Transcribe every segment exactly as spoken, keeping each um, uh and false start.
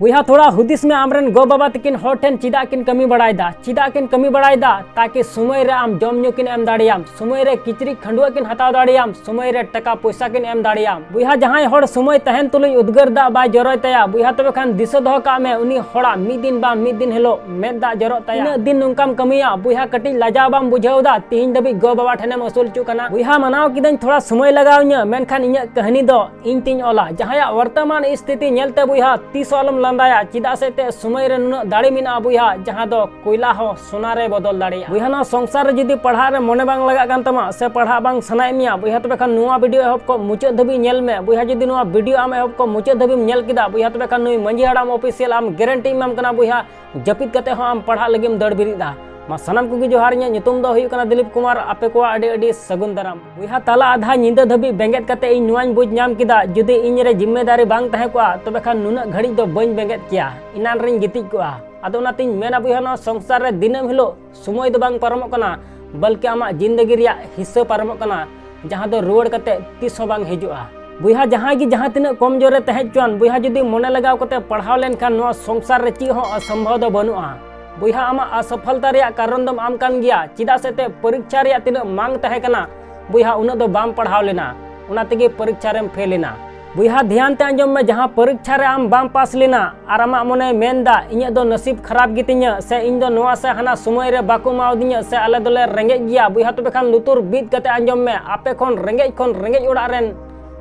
ᱵᱚᱭᱦᱟ, ᱛᱷᱚᱲᱟ ᱦᱩᱫᱤᱥ ᱢᱮ, ᱟᱢᱨᱮᱱ ᱜᱚ ᱵᱟᱵᱟ ᱛᱟᱹᱠᱤᱱ ᱦᱚᱲ ᱴᱷᱮᱱ ᱪᱮᱫᱟᱜ ᱠᱤᱱ ᱠᱟᱹᱢᱤ ᱵᱟᱲᱟᱭᱮᱫᱟ? ᱪᱮᱫᱟᱜ ᱠᱤᱱ ᱠᱟᱹᱢᱤ ᱵᱟᱲᱟᱭᱮᱫᱟ? ᱛᱟᱠᱤ ᱥᱚᱢᱚᱭ ᱨᱮ ᱟᱢ ᱡᱚᱢ ᱧᱩ ᱠᱤᱱ ᱮᱢ ᱫᱟᱲᱮᱭᱟᱢ, ᱥᱚᱢᱚᱭ ᱨᱮ ᱠᱤᱪᱨᱤᱡ ᱠᱷᱟᱹᱰᱩᱣᱟᱹᱜ ᱠᱤᱱ ᱦᱟᱛᱟᱣ ᱫᱟᱲᱮᱭᱟᱢ, ᱥᱚᱢᱚᱭ ᱨᱮ ᱴᱟᱠᱟ ᱯᱚᱭᱥᱟ ᱠᱤᱱ ᱮᱢ ᱫᱟᱲᱮᱭᱟᱢ᱾ ᱵᱚᱭᱦᱟ, ᱡᱟᱦᱟᱸᱭ ᱦᱚᱲ ᱥᱚᱢᱚᱭ ᱛᱟᱦᱮᱱ ᱛᱩᱞᱩᱡ ᱩᱫᱽᱜᱟᱹᱨ ᱫᱟᱜ ᱵᱟᱭ ᱡᱚᱨᱚᱭ ᱛᱟᱭᱟ, ᱵᱚᱭᱦᱟ, ᱛᱚᱵᱮ ᱠᱷᱟᱱ ᱫᱤᱥᱟᱹ ᱫᱚᱦᱚ ᱠᱟᱜ ᱢᱮ, ᱩᱱᱤ ᱦᱚᱲᱟᱜ ᱢᱤᱫ ᱫᱤᱱ ᱵᱟᱝ ᱢᱤᱫ ᱫᱤᱱ ᱦᱤᱞᱳᱜ ᱢᱮᱫ ᱫᱟᱜ ᱡᱚᱨᱚᱜ ᱛᱟᱭᱟ᱾ ᱛᱤᱱᱟᱹᱜ ᱫᱤᱱ ᱱᱚᱝᱠᱟᱢ ᱠᱟᱹᱢᱤᱭᱟ? ᱵᱚᱭᱦᱟ, ᱠᱟᱹᱴᱤᱡ ᱞᱟᱡᱟᱣ ᱵᱟᱢ ᱵᱩᱡᱷᱟᱹᱣ ᱮᱫᱟ? ᱛᱤᱦᱤᱧ ᱫᱷᱟᱹᱵᱤᱡ ᱜᱚ ᱵᱟᱵᱟ ᱴᱷᱮᱱᱮᱢ ᱟᱹᱥᱩᱞ ᱦᱚᱪᱚᱜ ᱠᱟᱱᱟ᱾ ᱵᱚᱭᱦᱟ, ᱢᱟᱱᱟᱣ ᱠᱤᱫᱟᱹᱧ ᱛᱷᱚᱲᱟ ᱥᱚᱢᱚᱭ ᱞᱟᱜᱟᱣ ᱤᱧᱟᱹ, ᱢᱮᱱᱠᱷᱟᱱ ᱤᱧᱟᱹᱜ ᱠᱟᱹᱦᱱᱤ ᱫᱚ ᱤᱧ ᱛᱤᱧ ᱚᱞᱟ᱾ ᱡᱟᱦᱟᱸᱭᱟᱜ ᱵᱚᱨᱛᱚᱢᱟᱱ ᱥᱛᱷᱤᱛᱤ ᱧᱮᱞᱛᱮ, ᱵᱚᱭᱦᱟ, ᱛᱤᱥ ᱦᱚᱸ ᱟᱞᱚᱢ ᱞᱟᱸᱫᱟᱭᱟ, ᱪᱮᱫᱟᱜ ᱥᱮ ᱛᱮ ᱥᱚᱢᱚᱭ ᱨᱮ ᱱᱩᱱᱟᱹᱜ ᱫᱟᱲᱮ ᱢᱮᱱᱟᱜᱼᱟ, ᱵᱚᱭᱦᱟ, ᱡᱟᱦᱟᱸ ᱫᱚ ᱠᱚᱭᱞᱟ ᱦᱚᱸ ᱥᱚᱱᱟ ᱨᱮ ᱵᱚᱫᱚᱞ ᱫᱟᱲᱮᱭᱟᱜᱼᱟ᱾ ᱵᱚᱭᱦᱟ, ᱱᱚᱣᱟ ᱥᱚᱝᱥᱟᱨ ᱨᱮ ᱡᱩᱫᱤ ᱯᱟᱲᱦᱟᱜ ᱨᱮ ᱢᱚᱱᱮ ᱵᱟᱝ ᱞᱟᱜᱟᱜ ᱠᱟᱱ ᱛᱟᱢᱟ ᱥᱮ ᱯᱟᱲᱦᱟᱜ ᱵᱟᱝ ᱥᱟᱱᱟᱭᱮᱫ ᱢᱮᱭᱟ, ᱵᱚᱭᱦᱟ, ᱛᱚᱵᱮ ᱠᱷᱟᱱ ᱱᱚᱣᱟ video ᱮᱦᱚᱵ ᱠᱷᱚᱱ ᱢᱩᱪᱟᱹᱫ ᱫᱷᱟᱹᱵᱤᱡ ᱧᱮᱞ ᱢᱮ᱾ ᱵᱚᱭᱦᱟ, ᱡᱩᱫᱤ ᱱᱚᱣᱟ video ᱟᱢ ᱮᱦᱚᱵ ᱠᱷᱚᱱ ᱢᱩᱪᱟᱹᱫ ᱫᱷᱟᱹᱵᱤᱡ ᱧᱮᱞ ᱠᱮᱫᱟ, ᱵᱚᱭᱦᱟ, ᱛᱚᱵᱮ ᱠᱷᱟᱱ ᱱᱩᱭ ᱢᱟᱹᱡᱷᱤ ᱦᱟᱲᱟᱢ official ᱟᱢ guarantee ᱮᱢᱟᱢ ᱠᱟᱱᱟ, ᱵᱚᱭᱦᱟ, ᱡᱟᱹᱯᱤᱫ ᱠᱟᱛᱮ ᱦᱚᱸ ᱟᱢ ᱯᱟᱲᱦᱟᱜ ᱞᱟᱹᱜᱤᱫ ᱮᱢ ᱫᱟᱹᱲ ᱵᱮᱨᱮᱫ ᱫᱟ᱾ ᱢᱟ ᱥᱟᱱᱟᱢ ᱠᱚᱜᱮ ᱡᱚᱦᱟᱨ, ᱤᱧᱟᱹᱜ ᱧᱩᱛᱩᱢ ᱫᱚ ᱦᱩᱭᱩᱜ ᱠᱟᱱᱟ ᱫᱤᱞᱤᱯ ᱠᱩᱢᱟᱨ᱾ ᱟᱯᱮ ᱠᱚᱣᱟᱜ ᱟᱹᱰᱤ ᱟᱹᱰᱤ ᱥᱟᱹᱜᱩᱱ ᱫᱟᱨᱟᱢ᱾ ᱵᱚᱭᱦᱟ, ᱛᱟᱞᱟ ᱟᱫᱷᱟ ᱧᱤᱫᱟᱹ ᱫᱷᱟᱹᱵᱤᱡ ᱵᱮᱸᱜᱮᱫ ᱠᱟᱛᱮ ᱤᱧ ᱱᱚᱣᱟᱧ ᱵᱩᱡᱽ ᱧᱟᱢ ᱠᱮᱫᱟ, ᱡᱩᱫᱤ ᱤᱧ ᱨᱮ ᱡᱤᱢᱢᱮᱫᱟᱨᱤ ᱵᱟᱝ ᱛᱟᱦᱮᱸ ᱠᱚᱜᱼᱟ, ᱛᱚᱵᱮ ᱠᱷᱟᱱ ᱱᱩᱱᱟᱹᱜ ᱜᱷᱟᱹᱲᱤᱡ ᱫᱚ ᱵᱟᱹᱧ ᱵᱮᱸᱜᱮᱫ ᱠᱮᱭᱟ, ᱮᱱᱟᱱ ᱨᱤᱧ ᱜᱤᱛᱤᱡ ᱠᱚᱜᱼᱟ᱾ ᱟᱫᱚ ᱚᱱᱟᱛᱤᱧ ᱢᱮᱱᱟ, ᱵᱚᱭᱦᱟ, ᱱᱚᱣᱟ ᱥᱚᱝᱥᱟᱨ ᱨᱮ ᱫᱤᱱᱟᱹᱢ ᱦᱤᱞᱳᱜ ᱥᱚᱢᱚᱭ ᱫᱚ ᱵᱟᱝ ᱯᱟᱨᱚᱢᱚᱜ ᱠᱟᱱᱟ, ᱵᱚᱞᱠᱤ ᱟᱢᱟᱜ ᱡᱤᱱᱫᱮᱜᱤ ᱨᱮᱭᱟᱜ ᱦᱤᱥᱥᱟᱹ ᱯᱟᱨᱚᱢᱚᱜ ᱠᱟᱱᱟ, ᱡᱟᱦᱟᱸ ᱫᱚ ᱨᱩᱣᱟᱹᱲ ᱠᱟᱛᱮ ᱛᱤᱥ ᱦᱚᱸ ᱵᱟᱝ ᱦᱤᱡᱩᱜᱼᱟ᱾ ᱵᱚᱭᱦᱟ, ᱡᱟᱦᱟᱸᱭ ᱜᱮ ᱡᱟᱦᱟᱸ ᱛᱤᱱᱟᱹᱜ ᱠᱚᱢ ᱡᱳᱨ ᱨᱮ ᱛᱟᱦᱮᱸ ᱦᱚᱪᱚᱣᱟᱱ, ᱵᱚᱭᱦᱟ, ᱡᱩᱫᱤ ᱢᱚᱱᱮ ᱞᱟᱜᱟᱣ ᱠᱟᱛᱮ ᱯᱟᱲᱦᱟᱣ ᱞᱮᱱᱠᱷᱟᱱ ᱱᱚᱣᱟ ᱥᱚᱝᱥᱟᱨ ᱨᱮ ᱪᱮᱫ ᱦᱚᱸ ᱚᱥᱚᱢᱵᱷᱚᱵ ᱫᱚ ᱵᱟᱹᱱᱩᱜᱼᱟ᱾ ᱵᱚᱭᱦᱟ, ᱟᱢᱟᱜ ᱚᱥᱚᱯᱷᱚᱞᱛᱟ ᱨᱮᱭᱟᱜ ᱠᱟᱨᱚᱱ ᱫᱚᱢ ᱟᱢ ᱠᱟᱱ ᱜᱮᱭᱟ, ᱪᱮᱫᱟᱜ ᱥᱮ ᱛᱮ ᱯᱚᱨᱤᱠᱠᱷᱟ ᱨᱮᱭᱟᱜ ᱛᱤᱱᱟᱹᱜ ᱢᱟᱝ ᱛᱟᱦᱮᱸ ᱠᱟᱱᱟ, ᱵᱚᱭᱦᱟ, ᱩᱱᱟᱹᱜ ᱫᱚ ᱵᱟᱢ ᱯᱟᱲᱦᱟᱣ ᱞᱮᱱᱟ, ᱚᱱᱟ ᱛᱮᱜᱮ ᱯᱚᱨᱤᱠᱠᱷᱟ ᱨᱮᱢ ᱯᱷᱮᱞ ᱮᱱᱟ᱾ ᱵᱚᱭᱦᱟ, ᱫᱷᱮᱭᱟᱱ ᱛᱮ ᱟᱸᱡᱚᱢ ᱢᱮ, ᱡᱟᱦᱟᱸ ᱯᱚᱨᱤᱠᱠᱷᱟ ᱨᱮ ᱟᱢ ᱵᱟᱢ ᱯᱟᱥ ᱞᱮᱱᱟ ᱟᱨ ᱟᱢᱟᱜ ᱢᱚᱱᱮᱭ ᱢᱮᱱᱫᱟ, "ᱤᱧᱟᱹᱜ ᱫᱚ ᱱᱟᱥᱤᱵ ᱠᱷᱟᱨᱟᱯ ᱜᱮᱛᱤᱧᱟ", ᱥᱮ "ᱤᱧ ᱫᱚ ᱱᱚᱣᱟ ᱥᱮ ᱦᱟᱱᱟ ᱥᱚᱢᱚᱭ ᱨᱮ ᱵᱟᱠᱚ ᱮᱢᱟᱣᱫᱤᱧᱟ", ᱥᱮ "ᱟᱞᱮ ᱫᱚᱞᱮ ᱨᱮᱸᱜᱮᱡ ᱜᱮᱭᱟ", ᱵᱚᱭᱦᱟ, ᱛᱚᱵᱮ ᱠᱷᱟᱱ ᱞᱩᱛᱩᱨ ᱵᱤᱫ ᱠᱟᱛᱮ ᱟᱸᱡᱚᱢ ᱢᱮ, ᱟᱯᱮ ᱠᱷᱚᱱ ᱨᱮᱸᱜᱮᱡ ᱠᱷᱚᱱ ᱨᱮᱸᱜᱮᱡ ᱚᱲᱟᱜ ᱨᱮᱱ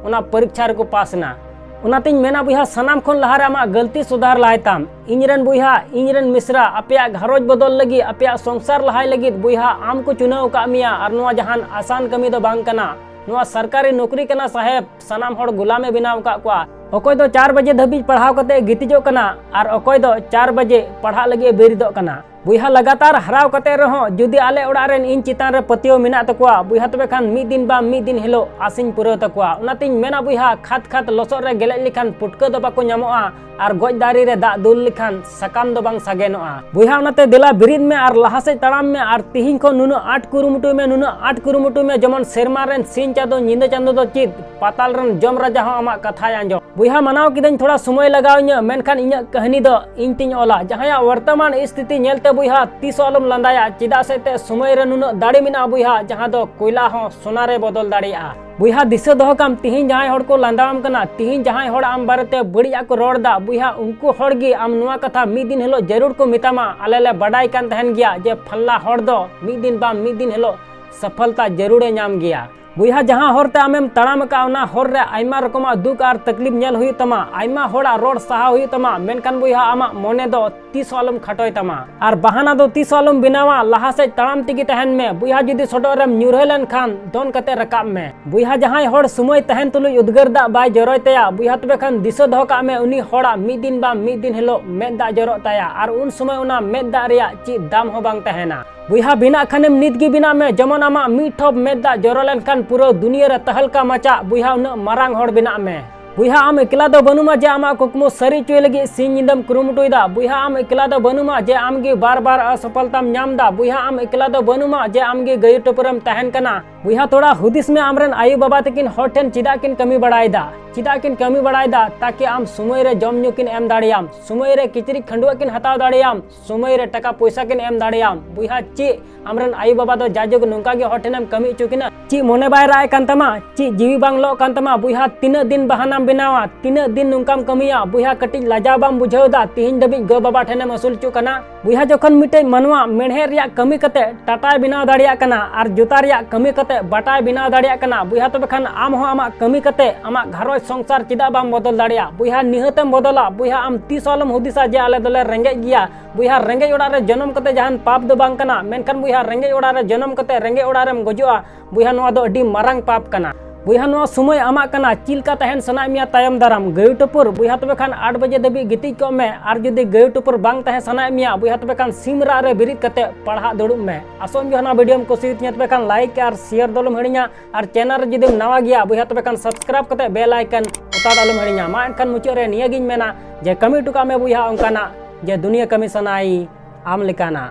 ᱚᱱᱟ ᱯᱚᱨᱤᱠᱠᱷᱟ ᱨᱮᱠᱚ ᱯᱟᱥ ᱮᱱᱟ᱾ ᱚᱱᱟᱛᱤᱧ ᱢᱮᱱᱟ, ᱵᱚᱭᱦᱟ, ᱥᱟᱱᱟᱢ ᱠᱷᱚᱱ ᱞᱟᱦᱟᱨᱮ ᱟᱢᱟᱜ ᱜᱟᱹᱞᱛᱤ ᱥᱩᱫᱷᱟᱨ ᱞᱟᱦᱟᱭ ᱛᱟᱢ᱾ ᱤᱧ ᱨᱮᱱ ᱵᱚᱭᱦᱟ, ᱤᱧ ᱨᱮᱱ ᱢᱤᱥᱨᱟ, ᱟᱯᱮᱭᱟᱜ ᱜᱷᱟᱨᱚᱸᱡᱽ ᱵᱚᱫᱚᱞ ᱞᱟᱹᱜᱤᱫ, ᱟᱯᱮᱭᱟᱜ ᱥᱚᱝᱥᱟᱨ ᱞᱟᱦᱟᱭ ᱞᱟᱹᱜᱤᱫ, ᱵᱚᱭᱦᱟ, ᱟᱢ ᱠᱚ ᱪᱩᱱᱟᱹᱣ ᱟᱠᱟᱫ ᱢᱮᱭᱟ ᱟᱨ ᱱᱚᱣᱟ ᱡᱟᱦᱟᱱ ᱟᱥᱟᱱ ᱠᱟᱹᱢᱤ ᱫᱚ ᱵᱟᱝ ᱠᱟᱱᱟ᱾ ᱱᱚᱣᱟ ᱥᱚᱨᱠᱟᱨᱤ ᱱᱚᱠᱨᱤ ᱠᱟᱱᱟ ᱥᱟᱦᱮᱵᱽ, ᱥᱟᱱᱟᱢ ᱦᱚᱲ ᱜᱩᱞᱟᱢᱮ ᱵᱮᱱᱟᱣ ᱟᱠᱟᱫ ᱠᱚᱣᱟ᱾ ᱚᱠᱚᱭ ᱫᱚ ᱪᱟᱨ ᱵᱟᱡᱮ ᱫᱷᱟᱹᱵᱤᱡ ᱯᱟᱲᱦᱟᱣ ᱠᱟᱛᱮ ᱜᱤᱛᱤᱡᱚᱜ ᱠᱟᱱᱟ ᱟᱨ ᱚᱠᱚᱭ ᱫᱚ ᱪᱟᱨ ᱵᱟᱡᱮ ᱯᱟᱲᱦᱟᱜ ᱞᱟᱹᱜᱤᱫ ᱮ ᱵᱮᱨᱮᱫᱚᱜ ᱠᱟᱱᱟ᱾ ᱵᱚᱭᱦᱟ, ᱞᱟᱜᱟᱛᱟᱨ ᱦᱟᱨᱟᱣ ᱠᱟᱛᱮ ᱨᱮᱦᱚᱸ ᱡᱩᱫᱤ ᱟᱞᱮ ᱚᱲᱟᱜ ᱨᱮᱱ ᱤᱧ ᱪᱮᱛᱟᱱ ᱨᱮ ᱯᱟᱹᱛᱭᱟᱹᱣ ᱢᱮᱱᱟᱜ ᱛᱟᱠᱚᱣᱟ ᱵᱚᱭᱦᱟ, ᱛᱚᱵᱮ ᱠᱷᱟᱱ ᱢᱤᱫ ᱫᱤᱱ ᱵᱟᱝ ᱢᱤᱫ ᱫᱤᱱ ᱦᱤᱞᱳᱜ ᱟᱥᱤᱧ ᱯᱩᱨᱟᱹᱣ ᱛᱟᱠᱚᱣᱟ᱾ ᱚᱱᱟᱛᱤᱧ ᱢᱮᱱᱟ ᱵᱚᱭᱦᱟ, ᱠᱷᱟᱫ ᱠᱷᱟᱫ ᱞᱚᱥᱚᱫ ᱨᱮ ᱜᱮᱞᱮᱡ ᱞᱮᱠᱷᱟᱱ ᱯᱩᱴᱠᱟᱹ ᱫᱚ ᱵᱟᱠᱚ ᱧᱟᱢᱚᱜᱼᱟ, ᱟᱨ ᱜᱚᱡ ᱫᱟᱨᱮ ᱨᱮ ᱫᱟᱜ ᱫᱩᱞ ᱞᱮᱠᱷᱟᱱ ᱥᱟᱠᱟᱢ ᱫᱚ ᱵᱟᱝ ᱥᱟᱜᱮᱱᱚᱜᱼᱟ᱾ ᱵᱚᱭᱦᱟ, ᱚᱱᱟᱛᱮ ᱫᱮᱞᱟ ᱵᱮᱨᱮᱫ ᱢᱮ ᱟᱨ ᱞᱟᱦᱟ ᱥᱮᱫ ᱛᱟᱲᱟᱢ ᱢᱮ, ᱟᱨ ᱛᱤᱦᱤᱧ ᱠᱷᱚᱱ ᱱᱩᱱᱟᱹᱜ ᱟᱸᱴ ᱠᱩᱨᱩᱢᱩᱴᱩᱭ ᱢᱮ, ᱱᱩᱱᱟᱹᱜ ᱟᱸᱴ ᱠᱩᱨᱩᱢᱩᱴᱩᱭ ᱢᱮ, ᱡᱮᱢᱚᱱ ᱥᱮᱨᱢᱟ ᱨᱮᱱ ᱥᱤᱧ ᱪᱟᱸᱫᱚ, ᱧᱤᱫᱟᱹ ᱪᱟᱸᱫᱚ ᱫᱚ ᱪᱮᱫ, ᱯᱟᱛᱟᱞ ᱨᱮᱱ ᱡᱚᱢ ᱨᱟᱡᱟ ᱦᱚᱸ ᱟᱢᱟᱜ ᱠᱟᱛᱷᱟᱭ ᱟᱸᱡᱚᱢ᱾ ᱵᱚᱭᱦᱟ, ᱢᱟᱱᱟᱣ ᱠᱤᱫᱟᱹᱧ ᱛᱷᱚᱲᱟ ᱥᱚᱢᱚᱭ ᱞᱟᱜᱟᱣ ᱤᱧᱟᱹ, ᱢᱮᱱᱠᱷᱟᱱ ᱤᱧᱟᱹᱜ ᱠᱟᱹᱦᱱᱤ ᱫᱚ ᱤᱧ ᱛᱤᱧ ᱚᱞᱟ᱾ ᱡᱟᱦᱟᱸᱭᱟᱜ ᱵᱚᱨᱛᱚᱢᱟᱱ ᱥᱛᱷᱤᱛᱤ ᱧᱮᱞᱛᱮ ᱵᱚᱭᱦᱟ, ᱛᱤᱥ ᱦᱚᱸ ᱟᱞᱚᱢ ᱞᱟᱸᱫᱟᱭᱟ, ᱪᱮᱫᱟᱜ ᱥᱮ ᱛᱮ ᱥᱚᱢᱚᱭ ᱨᱮ ᱱᱩᱱᱟᱹᱜ ᱫᱟᱲᱮ ᱢᱮᱱᱟᱜᱼᱟ ᱵᱚᱭᱦᱟ, ᱡᱟᱦᱟᱸ ᱫᱚ ᱠᱚᱭᱞᱟ ᱦᱚᱸ ᱥᱚᱱᱟ ᱨᱮ ᱵᱚᱫᱚᱞ ᱫᱟᱲᱮᱭᱟᱜᱼᱟ᱾ ᱵᱚᱭᱦᱟ, ᱫᱤᱥᱟᱹ ᱫᱚᱦᱚ ᱠᱟᱢ, ᱛᱤᱦᱤᱧ ᱡᱟᱦᱟᱸᱭ ᱦᱚᱲ ᱠᱚ ᱞᱟᱸᱫᱟᱣᱟᱢ ᱠᱟᱱᱟ, ᱛᱤᱦᱤᱧ ᱡᱟᱦᱟᱸᱭ ᱦᱚᱲ ᱟᱢ ᱵᱟᱨᱮᱛᱮ ᱵᱟᱹᱲᱤᱡ ᱟᱜ ᱠᱚ ᱨᱚᱲ ᱮᱫᱟ ᱵᱚᱭᱦᱟ, ᱩᱱᱠᱩ ᱦᱚᱲ ᱜᱮ ᱟᱢ ᱱᱚᱣᱟ ᱠᱟᱛᱷᱟ ᱢᱤᱫ ᱫᱤᱱ ᱦᱤᱞᱳᱜ ᱡᱟᱹᱨᱩᱲ ᱠᱚ ᱢᱮᱛᱟᱢᱟ, ᱟᱞᱮ ᱞᱮ ᱵᱟᱰᱟᱭ ᱠᱟᱱ ᱛᱟᱦᱮᱱ ᱜᱮᱭᱟ ᱡᱮ ᱯᱷᱟᱞᱱᱟ ᱦᱚᱲ ᱫᱚ ᱢᱤᱫ ᱫᱤᱱ ᱵᱟᱝ ᱢᱤᱫ ᱫᱤᱱ ᱦᱤᱞᱳᱜ ᱥᱚᱯᱷᱚᱞᱛᱟ ᱡᱟᱹᱨᱩᱲᱮ ᱧᱟᱢ ᱜᱮᱭᱟ᱾ ᱵᱚᱭᱦᱟ, ᱡᱟᱦᱟᱸ ᱦᱚᱨ ᱛᱮ ᱟᱢᱮᱢ ᱛᱟᱲᱟᱢ ᱟᱠᱟᱫ, ᱚᱱᱟ ᱦᱚᱨ ᱨᱮ ᱟᱭᱢᱟ ᱨᱚᱠᱚᱢᱟᱜ ᱫᱩᱠ ᱟᱨ ᱛᱟᱠᱞᱤᱯ ᱧᱮᱞ ᱦᱩᱭᱩᱜ ᱛᱟᱢᱟ, ᱟᱭᱢᱟ ᱦᱚᱲᱟᱜ ᱨᱚᱲ ᱥᱟᱦᱟᱣ ᱦᱩᱭᱩᱜ ᱛᱟᱢᱟ, ᱢᱮᱱᱠᱷᱟᱱ ᱵᱚᱭᱦᱟ, ᱟᱢᱟᱜ ᱢᱚᱱᱮ ᱫᱚ ᱛᱤᱥ ᱦᱚᱸ ᱟᱞᱚᱢ ᱠᱷᱟᱴᱚᱭ ᱛᱟᱢᱟ᱾ ᱟᱨ ᱵᱟᱦᱟᱱᱟ ᱫᱚ ᱛᱤᱥ ᱦᱚᱸ ᱟᱞᱚᱢ ᱵᱮᱱᱟᱣᱟ, ᱞᱟᱦᱟ ᱥᱮᱫ ᱛᱟᱲᱟᱢ ᱛᱮᱜᱮ ᱛᱟᱦᱮᱱ ᱢᱮ᱾ ᱵᱚᱭᱦᱟ, ᱡᱩᱫᱤ ᱥᱚᱰᱚᱜ ᱨᱮᱢ ᱧᱩᱨᱦᱟᱹ ᱞᱮᱱᱠᱷᱟᱱ ᱫᱚᱱ ᱠᱟᱛᱮ ᱨᱟᱠᱟᱵ ᱢᱮ᱾ ᱵᱚᱭᱦᱟ, ᱡᱟᱦᱟᱸᱭ ᱦᱚᱲ ᱥᱚᱢᱚᱭ ᱛᱟᱦᱮᱱ ᱛᱩᱞᱩᱡ ᱩᱫᱽᱜᱟᱹᱨ ᱫᱟᱜ ᱵᱟᱭ ᱡᱚᱨᱚᱭ ᱛᱟᱭᱟ ᱵᱚᱭᱦᱟ, ᱛᱚᱵᱮ ᱠᱷᱟᱱ ᱫᱤᱥᱟᱹ ᱫᱚᱦᱚ ᱠᱟᱜ ᱢᱮ, ᱩᱱᱤ ᱦᱚᱲᱟᱜ ᱢᱤᱫ ᱫᱤᱱ ᱵᱟᱝ ᱢᱤᱫ ᱫᱤᱱ ᱦᱤᱞᱳᱜ ᱢᱮᱫ ᱫᱟᱜ ᱡᱚᱨᱚᱜ ᱛᱟᱭᱟ, ᱟᱨ ᱩᱱ ᱥᱚᱢᱚᱭ ᱚᱱᱟ ᱢᱮᱫ ᱫᱟᱜ ᱨᱮᱭᱟᱜ ᱪᱮᱫ ᱫᱟᱢ ᱦᱚᱸ ᱵᱟᱝ ᱛᱟᱦᱮᱱᱟ᱾ ᱵᱚᱭᱦᱟ, ᱵᱮᱱᱟᱜ ᱠᱷᱟᱱᱮᱢ ᱱᱤᱛ ᱜᱮ ᱵᱮᱱᱟᱜ ᱢᱮ, ᱡᱮᱢᱚᱱ ᱟᱢᱟᱜ ᱢᱤᱫ ᱴᱷᱚᱯ ᱢᱮᱫ ᱫᱟᱜ ᱡᱚᱨᱚ ᱞᱮᱱᱠᱷᱟᱱ ᱯᱩᱨᱟᱹ ᱫᱩᱱᱤᱭᱟᱹ ᱨᱮ ᱛᱟᱦᱞᱠᱟ ᱢᱟᱪᱟᱜ᱾ ᱵᱚᱭᱦᱟ, ᱩᱱᱟᱹᱜ ᱢᱟᱨᱟᱝ ᱦᱚᱲ ᱵᱮᱱᱟᱜ ᱢᱮ᱾ ᱵᱚᱭᱦᱟ, ᱟᱢ ᱮᱠᱞᱟ ᱫᱚ ᱵᱟᱹᱱᱩᱢᱟ ᱡᱮ ᱟᱢᱟᱜ ᱠᱩᱠᱢᱩ ᱥᱟᱹᱨᱤ ᱦᱚᱪᱚᱭ ᱞᱟᱹᱜᱤᱫ ᱥᱤᱧ ᱧᱤᱫᱟᱹᱢ ᱠᱩᱨᱩᱢᱩᱴᱩᱭᱮᱫᱟ᱾ ᱵᱚᱭᱦᱟ, ᱟᱢ ᱮᱠᱞᱟ ᱫᱚ ᱵᱟᱹᱱᱩᱢᱟ ᱡᱮ ᱟᱢ ᱜᱮ ᱵᱟᱨ ᱵᱟᱨ ᱚᱥᱚᱯᱷᱚᱞᱛᱟᱢ ᱧᱟᱢ ᱮᱫᱟ᱾ ᱵᱚᱭᱦᱟ, ᱟᱢ ᱮᱠᱞᱟ ᱫᱚ ᱵᱟᱹᱱᱩᱢᱟ ᱡᱮ ᱟᱢ ᱜᱮ ᱜᱟᱹᱭᱩ ᱴᱩᱯᱩᱨᱮᱢ ᱛᱟᱦᱮᱱ ᱠᱟᱱᱟ᱾ ᱵᱚᱭᱦᱟ, ᱛᱷᱚᱲᱟ ᱦᱩᱫᱤᱥ ᱢᱮ, ᱟᱢᱨᱮᱱ ᱟᱭᱳ ᱵᱟᱵᱟ ᱛᱟᱹᱠᱤᱱ ᱦᱚᱲ ᱴᱷᱮᱱ ᱪᱮᱫᱟᱜ ᱠᱤᱱ ᱠᱟᱹᱢᱤ ᱵᱟᱲᱟᱭᱮᱫᱟ? ᱪᱮᱫᱟᱜ ᱠᱤᱱ ᱠᱟᱹᱢᱤ ᱵᱟᱲᱟᱭᱮᱫᱟ? ᱛᱟᱠᱤ ᱟᱢ ᱥᱚᱢᱚᱭ ᱨᱮ ᱡᱚᱢ ᱧᱩ ᱠᱤᱱ ᱮᱢ ᱫᱟᱲᱮᱭᱟᱢ, ᱥᱚᱢᱚᱭ ᱨᱮ ᱠᱤᱪᱨᱤᱡ ᱠᱷᱟᱹᱰᱩᱣᱟᱹᱜ ᱠᱤᱱ ᱦᱟᱛᱟᱣ ᱫᱟᱲᱮᱭᱟᱢ, ᱥᱚᱢᱚᱭ ᱨᱮ ᱴᱟᱠᱟ ᱯᱚᱭᱥᱟ ᱠᱤᱱ ᱮᱢ ᱫᱟᱲᱮᱭᱟᱢ᱾ ᱵᱚᱭᱦᱟ, ᱪᱮᱫ ᱟᱢᱨᱮᱱ ᱟᱭᱳ ᱵᱟᱵᱟ ᱫᱚ ᱡᱟᱭᱡᱩᱜᱽ ᱱᱚᱝᱠᱟ ᱜᱮ ᱦᱚᱲ ᱴᱷᱮᱱᱮᱢ ᱠᱟᱹᱢᱤ ᱦᱚᱪᱚ ᱠᱤᱱᱟ? ᱪᱮᱫ ᱢᱚᱱᱮ ᱵᱟᱭ ᱨᱟᱜ ᱮ ᱠᱟᱱ ᱛᱟᱢᱟ? ᱪᱮᱫ ᱡᱤᱣᱤ ᱵᱟᱝ ᱞᱚᱜ ᱠᱟᱱ ᱛᱟᱢᱟ? ᱵᱚᱭᱦᱟ, ᱛᱤᱱᱟᱹᱜ ᱫᱤᱱ ᱵᱟᱦᱟᱱᱟᱢ ᱵᱮᱱᱟᱣᱟ? ᱛᱤᱱᱟᱹᱜ ᱫᱤᱱ ᱱᱚᱝᱠᱟᱢ ᱠᱟᱹᱢᱤᱭᱟ? ᱵᱚᱭᱦᱟ, ᱠᱟᱹᱴᱤᱡ ᱞᱟᱡᱟᱣ ᱵᱟᱢ ᱵᱩᱡᱷᱟᱹᱣ ᱮᱫᱟ? ᱛᱤᱦᱤᱧ ᱫᱷᱟᱹᱵᱤᱡ ᱜᱚ ᱵᱟᱵᱟ ᱴᱷᱮᱱᱮᱢ ᱟᱹᱥᱩᱞ ᱦᱚᱪᱚ ᱠᱟᱱᱟ᱾ ᱵᱚᱭᱦᱟ, ᱡᱚᱠᱷᱚᱱ ᱢᱤᱫᱴᱮᱡ ᱢᱟᱱᱣᱟ ᱢᱮᱲᱦᱮᱫ ᱨᱮᱭᱟᱜ ᱠᱟᱹᱢᱤ ᱠᱟᱛᱮ ᱴᱟᱴᱟᱭ ᱵᱮᱱᱟᱣ ᱫᱟᱲᱮᱭᱟᱜ ᱠᱟᱱᱟ ᱟᱨ ᱡᱩᱛᱟ ᱨᱮᱭᱟᱜ ᱠᱟᱹᱢᱤ ᱠᱟᱛᱮ ᱵᱟᱴᱟᱭ ᱵᱮᱱᱟᱣ ᱫᱟᱲᱮᱭᱟᱜ ᱠᱟᱱᱟ, ᱵᱚᱭᱦᱟ, ᱛᱚᱵᱮ ᱠᱷᱟᱱ ᱟᱢ ᱦᱚᱸ ᱟᱢᱟᱜ ᱠᱟᱹᱢᱤ ᱠᱟᱛᱮ ᱟᱢᱟᱜ ᱜᱷᱟᱨᱚᱸᱡᱽ ᱥᱚᱝᱥᱟᱨ ᱪᱮᱫᱟᱜ ᱵᱟᱢ ᱵᱚᱫᱚᱞ ᱫᱟᱲᱮᱭᱟᱜᱼᱟ? ᱵᱚᱭᱦᱟ, ᱱᱤᱦᱟᱹᱛᱮᱢ ᱵᱚᱫᱚᱞᱟ᱾ ᱵᱚᱭᱦᱟ, ᱟᱢ ᱛᱤᱥ ᱦᱚᱸ ᱟᱞᱚᱢ ᱦᱩᱫᱤᱥᱟ ᱡᱮ ᱟᱞᱮ ᱫᱚᱞᱮ ᱨᱮᱸᱜᱮᱡ ᱜᱮᱭᱟ᱾ ᱵᱚᱭᱦᱟ, ᱨᱮᱸᱜᱮᱡ ᱚᱲᱟᱜ ᱨᱮ ᱡᱚᱱᱚᱢ ᱠᱟᱛᱮ ᱡᱟᱦᱟᱱ ᱯᱟᱯ ᱫᱚ ᱵᱟᱝ ᱠᱟᱱᱟ, ᱢᱮᱱᱠᱷᱟᱱ ᱵᱚᱭᱦᱟ, ᱨᱮᱸᱜᱮᱡ ᱚᱲᱟᱜ ᱨᱮ ᱡᱚᱱᱚᱢ ᱠᱟᱛᱮ ᱨᱮᱸᱜᱮᱡ ᱚᱲᱟᱜ ᱨᱮᱢ ᱜᱚᱡᱚᱜᱼᱟ᱾ ᱵᱚᱭᱦᱟ, ᱱᱚᱣᱟ ᱫᱚ ᱟᱹᱰᱤ ᱢᱟᱨᱟᱝ ᱯᱟᱯ ᱠᱟᱱᱟ᱾ ᱵᱚᱭᱦᱟ, ᱱᱚᱣᱟ ᱥᱚᱢᱚᱭ ᱟᱢᱟᱜ ᱠᱟᱱᱟ᱾ ᱪᱮᱫ ᱞᱮᱠᱟ ᱛᱟᱦᱮᱱ ᱥᱟᱱᱟᱭᱮᱫ ᱢᱮᱭᱟ ᱛᱟᱭᱚᱢ ᱫᱟᱨᱟᱢ? ᱜᱟᱹᱭ ᱴᱩᱯᱩᱨ? ᱵᱚᱭᱦᱟ, ᱛᱚᱵᱮ ᱠᱷᱟᱱ ᱟᱴ ᱵᱟᱡᱮ ᱫᱷᱟᱹᱵᱤᱡ ᱜᱤᱛᱤᱡ ᱠᱚᱜ ᱢᱮ᱾ ᱟᱨ ᱡᱩᱫᱤ ᱜᱟᱹᱭ ᱴᱩᱯᱩᱨ ᱵᱟᱝ ᱛᱟᱦᱮᱸ ᱥᱟᱱᱟᱭᱮᱫ ᱢᱮᱭᱟ, ᱵᱚᱭᱦᱟ, ᱛᱚᱵᱮ ᱠᱷᱟᱱ ᱥᱤᱢ ᱨᱟᱜ ᱨᱮ ᱵᱮᱨᱮᱫ ᱠᱟᱛᱮ ᱯᱟᱲᱦᱟᱜ ᱫᱩᱲᱩᱵ ᱢᱮ᱾ ᱟᱥᱚᱜ ᱟᱹᱧ ᱡᱟᱦᱟᱱᱟᱜ video ᱮᱢ ᱠᱩᱥᱤᱭᱟᱛᱤᱧᱟ, ᱛᱚᱵᱮ ᱠᱷᱟᱱ like ᱟᱨ share ᱫᱚ ᱟᱞᱚᱢ ᱦᱤᱲᱤᱧᱟ᱾ ᱟᱨ channel ᱨᱮ ᱡᱩᱫᱤᱢ ᱱᱟᱣᱟ ᱜᱮᱭᱟ, ᱵᱚᱭᱦᱟ, ᱛᱚᱵᱮ ᱠᱷᱟᱱ subscribe ᱠᱟᱛᱮ bell icon ᱚᱛᱟ ᱫᱚ ᱟᱞᱚᱢ ᱦᱤᱲᱤᱧᱟ᱾ ᱢᱟ ᱮᱱᱠᱷᱟᱱ ᱢᱩᱪᱟᱹᱫ ᱨᱮ ᱱᱤᱭᱟᱹᱜᱤᱧ ᱢᱮᱱᱟ ᱡᱮ ᱠᱟᱹᱢᱤ ᱦᱚᱴᱚ ᱠᱟᱜ ᱢᱮ ᱵᱚᱭᱦᱟ ᱚᱱᱠᱟᱱᱟᱜ ᱡᱮ ᱫᱩᱱᱤᱭᱟᱹ ᱠᱟᱹᱢᱤ ᱥᱟᱱᱟᱭ ᱟᱢ ᱞᱮᱠᱟᱱᱟᱜ᱾